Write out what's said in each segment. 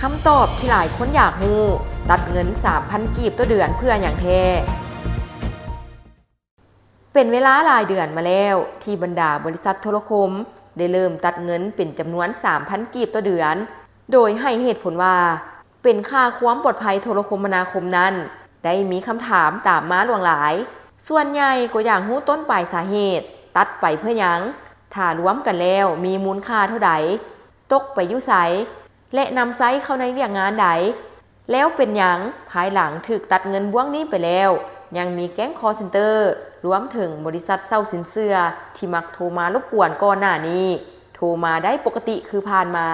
ຄຳຕອບທີ່ຫຼາຍຄົນຢາກຮູ້, ຕັດເງິນສາມພັນກີບຕໍ່ເດືອນເພື່ອຫຍັງແທ້? ເປັນເວລາຫຼາຍເດືອນມາແລ້ວ ທີ່ບັນດາບໍລິສັດໂທລະຄົມໄດ້ເລີ່ມຕັດເງິນເປັນຈຳນວນສາມພັນກີບຕໍ່ເດືອນ, ໂດຍໃຫ້ເຫດຜົນວ່າ ເປັນຄ່າຄວາມປອດໄພໂທລະຄົມມະນາຄົມນັ້ນ ໄດ້ມີຄຳຖາມຕາມມາຫຼວງຫຼາຍ. ສ່ວນໃຫຍ່ກໍຢາກຮູ້ຕົ້ນປາຍສາເຫດ, ຕັດໄປເພື່ອຫຍັງ? ຖ້າລວມກັນແລ້ວມີມູນຄ່າເທົ່າໃດ? ຕົກໄປຢູ່ໃສ? ແລະ ນຳໃຊ້ເຂົ້າໃນວຽກງານໃດ? ແລ້ວເປັນຫຍັງພາຍຫຼັງຖືກຕັດເງິນບ້ວງນີ້ໄປແລ້ວ ຍັງມີແກ້ງຄໍເຊັນເຕີ ລວມເຖິງບໍລິສັດເຊົ່າສິນເຊື່ອທີ່ມັກໂທມາລົບກວນກ່ອນໜ້ານີ້ ໂທມາໄດ້ປົກກະຕິຄືຜ່ານມາ?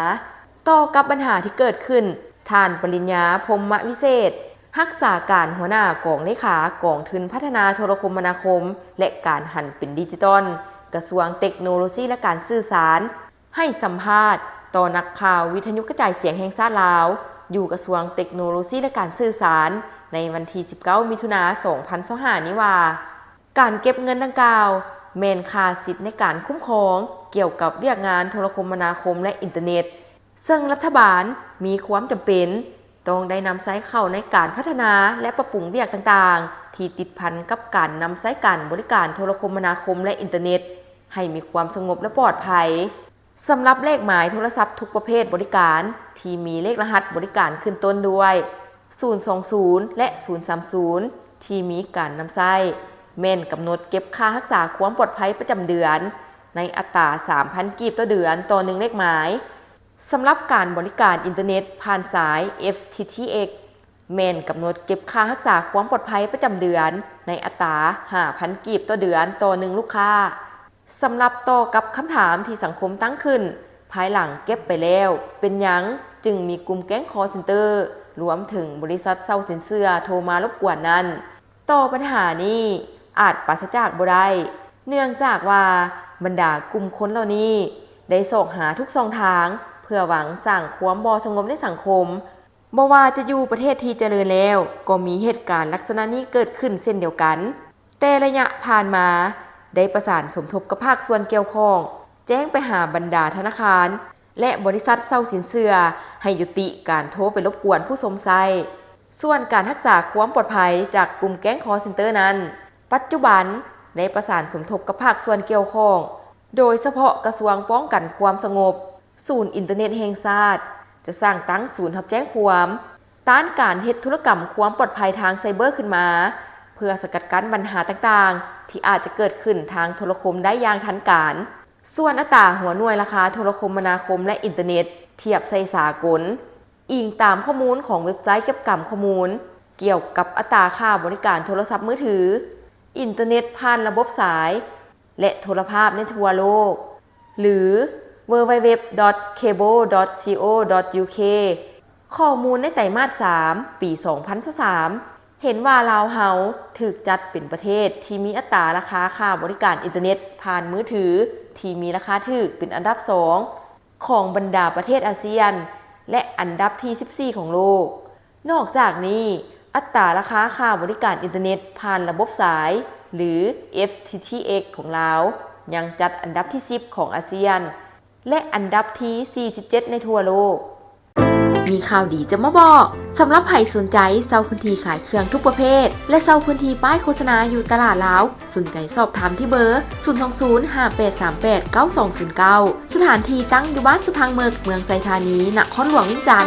ຕໍ່ກັບບັນຫາທີ່ເກີດຂຶ້ນ, ທ່ານ ປະລິນຍາ ພົມມະວິເສດ ຮັກສາການຫົວໜ້າກອງເລຂາກອງທຶນພັດທະນາໂທລະຄົມມະນາຄົມ ແລະ ການຫັນເປັນດິຈິຕອນ ກະຊວງເຕັກໂນໂລຊີ ແລະ ການສື່ສານ ໃຫ້ສຳພາດຕໍ່ນັກຂ່າວວິທະຍຸກະຈາຍສຽງແຫ່ງຊາດລາວ ຢູ່ກະຊວງເຕັກໂນໂລຊີ ແລະ ການສື່ສານ ໃນວັນທີສິບເກົ້າ ມິຖຸນາ ສອງພັນຊາວຫ້ານີ້ວ່າ ການເກັບເງິນດັ່ງກ່າວ ແມ່ນຄ່າສິດໃນການຄຸ້ມຄອງກ່ຽວກັບວຽກງານໂທລະຄົມມະນາຄົມ ແລະ ອິນເຕີເນັດ ເຊິ່ງລັດຖະບານມີຄວາມຈຳເປັນຕ້ອງໄດ້ນຳໃຊ້ເຂົ້າໃນການພັດທະນາ ແລະ ປັບປຸງວຽກຕ່າງໆ ທີ່ຕິດພັນກັບການນຳໃຊ້ການບໍລິການໂທລະຄົມມະນາຄົມ ແລະ ອິນເຕີເນັດ ໃຫ້ມີຄວາມສະຫງົບ ແລະ ປອດໄພ. ສຳລັບເລກໝາຍໂທລະສັບທຸກປະເພດບໍລິການທີ່ມີເລກລະຫັດບໍລິການຂຶ້ນຕົ້ນດ້ວຍ ສູນສອງສູນ ແລະ ສູນສາມສູນ ທີ່ມີການນຳໃຊ້ ແມ່ນກຳນົດເກັບຄ່າຮັກສາຄວາມປອດໄພປະຈຳເດືອນ ໃນອັດຕາສາມພັນກີບຕໍ່ເດືອນຕໍ່ໜຶ່ງເລກໝາຍ. ສຳລັບການບໍລິການອິນເຕີເນັດຜ່ານສາຍ FTTX ແມ່ນກຳນົດເກັບຄ່າຮັກສາຄວາມປອດໄພປະຈຳເດືອນ ໃນອັດຕາຫ້າພັນກີບຕໍ່ເດືອນຕໍ່ໜຶ່ງລູກຄ້າ. ສຳລັບຕໍ່ກັບຄຳຖາມທີ່ສັງຄົມຕັ້ງຂຶ້ນ ພາຍຫຼັງເກັບໄປແລ້ວ ເປັນຫຍັງຈຶ່ງມີກຸ່ມແກ້ງຄໍເຊັນເຕີ ລວມເຖິງບໍລິສັດເຊົ່າສິນເຊື່ອໂທມາລົບກວນນັ້ນ? ຕໍ່ບັນຫານີ້ອາດປາສະຈາກບໍ່ໄດ້ ເນື່ອງຈາກວ່າບັນດາກຸ່ມຄົນເຫຼົ່ານີ້ໄດ້ຊອກຫາທຸກຊ່ອງທາງ ເພື່ອຫວັງສ້າງຄວາມບໍ່ສະຫງົບໃນສັງຄົມ. ບໍ່ວ່າຈະຢູ່ປະເທດທີ່ຈະເລີນແລ້ວ ກໍມີເຫດການລັກສະນະນີ້ເກີດຂຶ້ນເຊັ່ນດຽວກັນ. ແຕ່ໄລຍະຜ່ານມາໄດ້ປະສານສົມທົບກັບພາກສ່ວນກ່ຽວຂ້ອງ, ແຈ້ງໄປຫາບັນດາທະນາຄານ ແລະ ບໍລິສັດເຊົ່າສິນເຊື່ອ ໃຫ້ຍຸຕິການໂທໄປລົບກວນຜູ້ຊົມໃຊ້. ສ່ວນການຮັກສາຄວາມປອດໄພຈາກກຸ່ມແກ້ງຄໍເຊັນເຕີນັ້ນ, ປັດຈຸບັນໄດ້ປະສານສົມທົບກັບພາກສ່ວນກ່ຽວຂ້ອງ, ໂດຍສະເພາະກະຊວງປ້ອງກັນຄວາມສະຫງົບ, ສູນອິນເຕີເນັດແຫ່ງຊາດ ຈະສ້າງຕັ້ງສູນຮັບແຈ້ງຄວາມ ຕ້ານການເຮັດທຸລະກຳຄວາມປອດໄພທາງໄຊເບີຂຶ້ນມາ ເພື່ອສະກັດກັ້ນບັນຫາຕ່າງໆ ທີ່ອາດຈະເກີດຂຶ້ນທາງໂທລະຄົມໄດ້ຢ່າງທັນການ. ສ່ວນອັດຕາຫົວໜ່ວຍລາຄາໂທລະຄົມມະນາຄົມ ແລະ ອິນເຕີເນັດ ທຽບໃສ່ສາກົນ, ອີງຕາມຂໍ້ມູນຂອງເວັບໄຊເກັບກຳຂໍ້ມູນກ່ຽວກັບອັດຕາຄ່າບໍລິການໂທລະສັບມືຖື, ອິນເຕີເນັດຜ່ານລະບົບສາຍ ແລະ ໂທລະພາບໃນທົ່ວໂລກ ຫຼື www.cable.co.uk. ຂໍ້ມູນໃນໄຕມາດສາມ ປີສອງພັນຊາວສາມ ເຫັນວ່າລາວເຮົາຖືກຈັດເປັນປະເທດທີ່ມີອັດຕາລາຄາຄ່າບໍລິການອິນເຕີເນັດຜ່ານມືຖືທີ່ມີລາຄາຖືກເປັນອັນດັບສອງ ຂອງບັນດາປະເທດອາຊຽນ ແລະ ອັນດັບທີສິບສີ່ຂອງໂລກ. ນອກຈາກນີ້, ອັດຕາລາຄາຄ່າບໍລິການອິນເຕີເນັດຜ່ານລະບົບສາຍ ຫຼື FTTX ຂອງລາວ ຍັງຈັດອັນດັບທີສິບຂອງອາຊຽນ ແລະ ອັນດັບທີສີ່ສິບເຈັດໃນທົ່ວໂລກ. ມີຂ່າວດີຈະມາບອກ, ສຳລັບໃຜສົນໃຈເຊົ່າພື້ນທີ່ຂາຍເຄື່ອງທຸກປະເພດ ແລະ ເຊົ່າພື້ນທີ່ປ້າຍໂຄສະນາຢູ່ຕະຫຼາດລາວ, ສົນໃຈສອບຖາມທີ່ເບີ ສູນສອງສູນ ຫ້າແປດສາມແປດ ເກົ້າສອງສູນເກົ້າ. ສະຖານທີ່ຕັ້ງຢູ່ບ້ານສະພັງເໝິກ, ເມືອງໄຊທານີ, ນະຄອນຫຼວງວຽງຈັນ.